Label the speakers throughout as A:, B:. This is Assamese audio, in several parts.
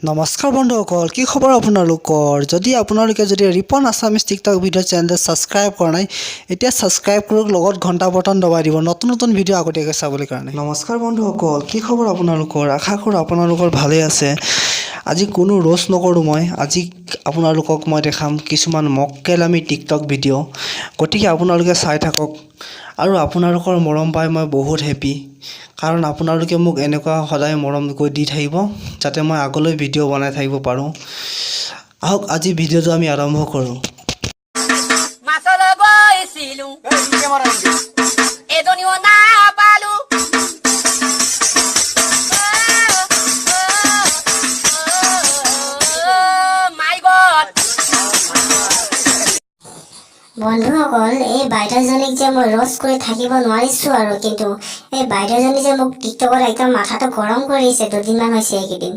A: নমস্কাৰ বন্ধুসকল, কি খবৰ আপোনালোকৰ? যদি আপোনালোকে যদি ৰিপন আছামিজ টিকটক ভিডিঅ' চেনেলটো ছাবস্ক্ৰাইব কৰা নাই, এতিয়া ছাবস্ক্ৰাইব কৰক, লগত ঘণ্টা বটন দবাই দিব নতুন নতুন ভিডিঅ' আগতীয়াকৈ চাবলৈ কাৰণে। নমস্কাৰ বন্ধুসকল, কি খবৰ আপোনালোকৰ? আশা কৰোঁ আপোনালোকৰ ভালেই আছে। আজি কোনো ৰ'ষ্ট নকৰোঁ মই। আজি আপোনালোকক মই দেখাম কিছুমান মক্কেলামি টিকটক ভিডিঅ'। গতিকে আপোনালোকে চাই থাকক আৰু আপোনালোকৰ মৰম পাই মই বহুত হেপী, কাৰণ আপোনালোকে মোক এনেকুৱা সদায় মৰম কৰি দি থাকিব যাতে মই আগলৈ ভিডিঅ' বনাই থাকিব পাৰোঁ। আহক, আজি ভিডিঅ'টো আমি আৰম্ভ কৰোঁ।
B: মাছলৈ গৈছিলো, এজনীও নাপালো। মাই গড!
C: বন্ধুসকল, এই বাইদেউজনীক যে মই ৰ'ষ্ট কৰি থাকিব নোৱাৰিছোঁ আৰু। কিন্তু এই বাইদেউজনী যে মোক টিকটকত একদম মাথাটো গৰম কৰি দিছে, দুদিনমান হৈছে এইকেইদিন।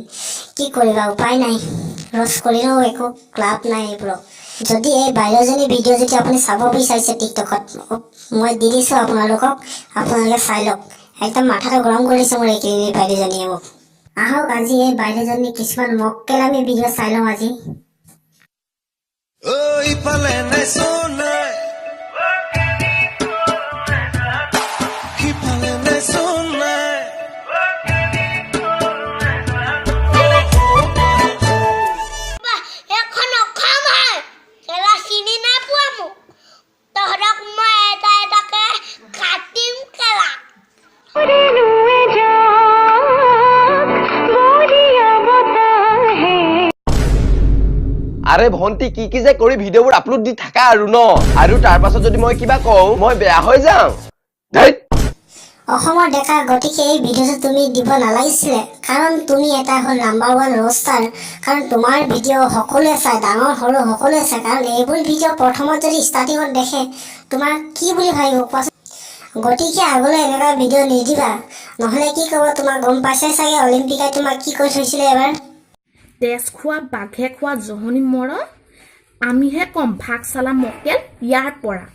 C: কি কৰিবা, উপায় নাই। ৰ'ষ্ট কৰিলেও একো লাভ নাই এইবোৰক। যদি এই বাইদেউজনী ভিডিঅ' যদি আপুনি চাব বিচাৰিছে টিকটকত, মই দি দিছোঁ আপোনালোকক, আপোনালোকে চাই লওক। একদম মাথাটো গৰম কৰি দিছে মোৰ এইকেইদিন এই বাইদেউজনীয়ে মোক। আহক, আজি এই বাইদেউজনী কিছুমান মক্কেলামি ভিডিঅ' চাই লওঁ আজি।
D: ঐ, ইফালে নাই সোণাই, সিফালে নাই সোণাই।
E: এখন অসম হয়, কেলা চিনি নাই পোৱা মোক? তহঁতক মই এটা এটাকে কাটিম কেলা।
F: আৰে ভন্টি, কি কি যে কৰি ভিডিঅ'বোৰ আপলোড দি থাকা আৰু ন? আৰু তাৰ পাছত যদি মই কিবা কওঁ, মই বেয়া হৈ যাওঁ। ধেইত।
C: অসমৰ ডেকা, গতিকে এই ভিডিঅ'টো তুমি দিব নালাগিছিলে, কাৰণ তুমি এটা হ'ল নাম্বাৰ ওৱান ৰ'ষ্টাৰ, কাৰণ তোমাৰ ভিডিঅ' সকলোৱে চায়, ডাঙৰ সৰু সকলোৱে চায়। কাৰণ এইবোৰ ভিডিঅ' প্ৰথমত যদি ষ্টাৰ্টিঙত দেখে, তোমাৰ কি বুলি ভাবিব কোৱাচোন? গতিকে আগলৈ এনেকুৱা ভিডিঅ' নিদিবা, নহ'লে কি ক'ব তোমাক গম পাইছে চাগে, অলিম্পিকাই তোমাক কি কৈ থৈছিলে এবাৰ।
G: তেজ খোৱা বাঘে খোৱা জহনী মৰ, আমিহে কম, ভাগ চালা মকেল ইয়াৰ পৰা।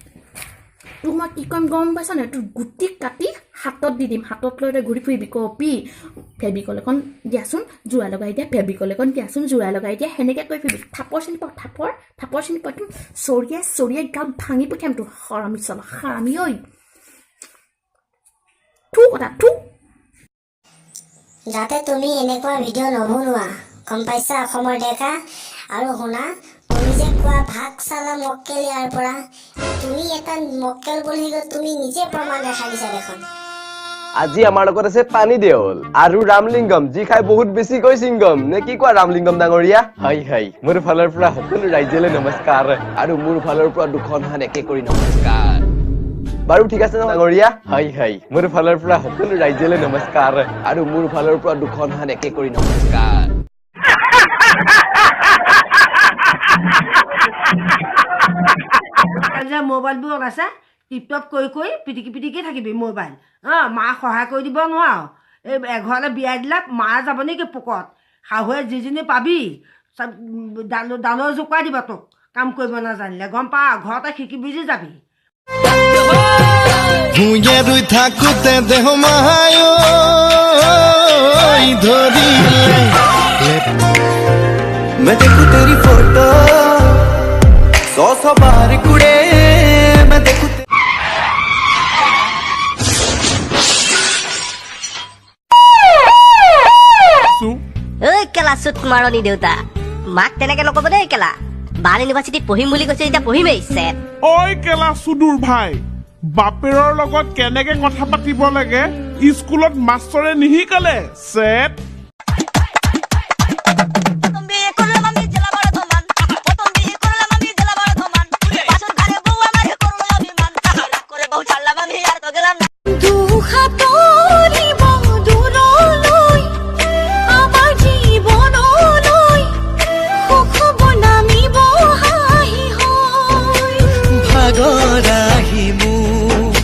G: তোক মই কি কৰিম গম পাইছ নাই? তোৰ গুটি কাটি হাতত দি দিম, হাতত লৈ তই ঘূৰি ফুৰিবি, কপি ফেবিকল এখন দিয়াচোন, যোৰা লগাই দিয়া, ফেবিকল এখন দিয়াচোন, যোৰা লগাই দিয়া, সেনেকৈ কৈ ফুৰিবি। থাপৰ চিনি পাওঁ? থাপৰ, থাপৰ চিনি পাওঁ? একদম চৰিয়াই চৰিয়াই গাল ভাঙি পঠিয়াম তোৰ। হাৰামি চালা, হাৰামি ঐ, থু কথা থু।
C: যাতে তুমি এনেকুৱা ভিডিঅ' নবনোৱা, গম পাইছা অসমৰ ডেকা? আৰু শুনা, তুমি যে কোৱা ভাগ চালা মক্কেল ইয়াৰ পৰা, তুমি এটা মক্কেল বুলি গৈ তুমি নিজে প্ৰমাণ দেখাই দিছা দেখোন।
F: আজি আমাৰ লগত আছে পানী দেওল আৰু ৰামলিংগম, যি খাই বহুত বেছিকৈ চিংগম। নে কি কোৱা ৰামলিংগম ডাঙৰীয়া? হয় হয়, মোৰ ফালৰ পৰা সকলো ৰাইজলৈ নমস্কাৰ আৰু মোৰ ফালৰ পৰা দুখন হাত একে কৰি নমস্কাৰ। বাৰু, ঠিক আছে ন ডাঙৰীয়া? হয় হয়, মোৰ ফালৰ পৰা সকলো ৰাইজলৈ নমস্কাৰ আৰু মোৰ ফালৰ পৰা দুখন হাত একে কৰি নমস্কাৰ।
H: যে মোবাইলবোৰ ওলাইছে, টিপটপ কৰি কৰি পিটিকি পিটিকি থাকিবি মোবাইল। অঁ, মাক সহায় কৰি দিব নোৱাৰ। এই এঘৰলৈ বিয়া দিলে মা যাব নেকি পোকত? শাহুৱে যিজনী পাবি চব ডালৰ জোকোৱাই দিব তোক কাম কৰিব নাজানিলে, গম পা? ঘৰতে শিকি বুজি যাবি।
D: ভূঞে ৰুই থাকোতে দেহ মায় ধৰিলে। मैं देखूं तेरी फोटो सौ सौ बार कुड़े, मैं देखूं।
B: ঐ কেলা চুত মাৰণি দেউতা, মাক তেনেকে নক'ব দেই কেলা। বান ইউনিভাৰ্চিটিত পঢ়িম বুলি কৈছে যেতিয়া পঢ়িমেই চেট।
I: ঐ কেলা চুদুৰ ভাই, বাপেৰৰ লগত কেনেকে কথা পাতিব লাগে স্কুলত মাষ্টৰে নিশিকালে চেট?
D: ভাগৰ আহি মোক।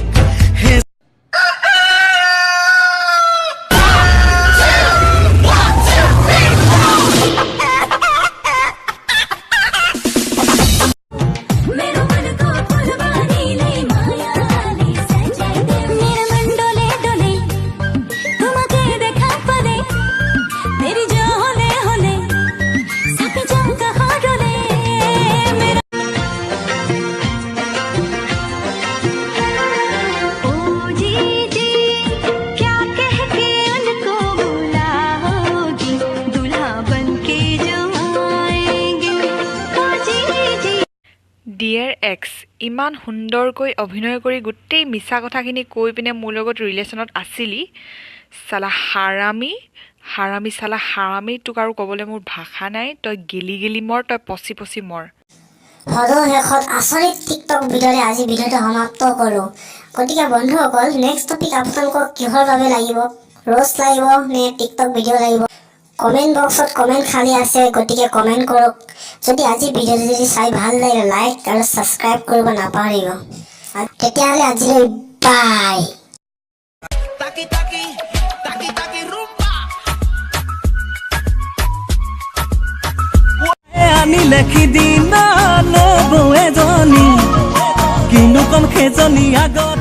J: ডিয়েৰ এক্স, ইমান সুন্দৰকৈ অভিনয় কৰি গোটেই মিছা কথাখিনি কৈ পিনে মোৰ লগত ৰিলেশ্যনত আছিলি, চালা হাৰামি, হাৰামি চালা হাৰামি, তোক আৰু ক'বলৈ মোৰ ভাষা নাই। তই গেলি গেলি মৰ, তই পচি পচি মৰ।
C: সদৌ শেষত আচৰিত টিকটক ভিডিঅ'ৰে আজি ভিডিঅ'টো সমাপ্ত কৰোঁ। গতিকে বন্ধুসকল, নেক্সট টপিক আপোনালোকক কিহৰ বাবে লাগিব? ৰ'ষ্ট লাগিব নে টিকটক ভিডিঅ' লাগিব? কমেণ্ট বক্সত কমেণ্ট খালী আছে, গতিকে কমেণ্ট কৰক। যদি আজি ভিডিঅ'টো যদি চাই ভাল লাগিলে, লাইক আৰু ছাবস্ক্ৰাইব কৰিব নাপাহৰিব। তেতিয়াহ'লে আজিলৈ বাই।
D: Taki taki, taki taki rumba.
K: আনিলে সিদিনা নবৌ এজনী, কিনো কম সেইজনী আগত।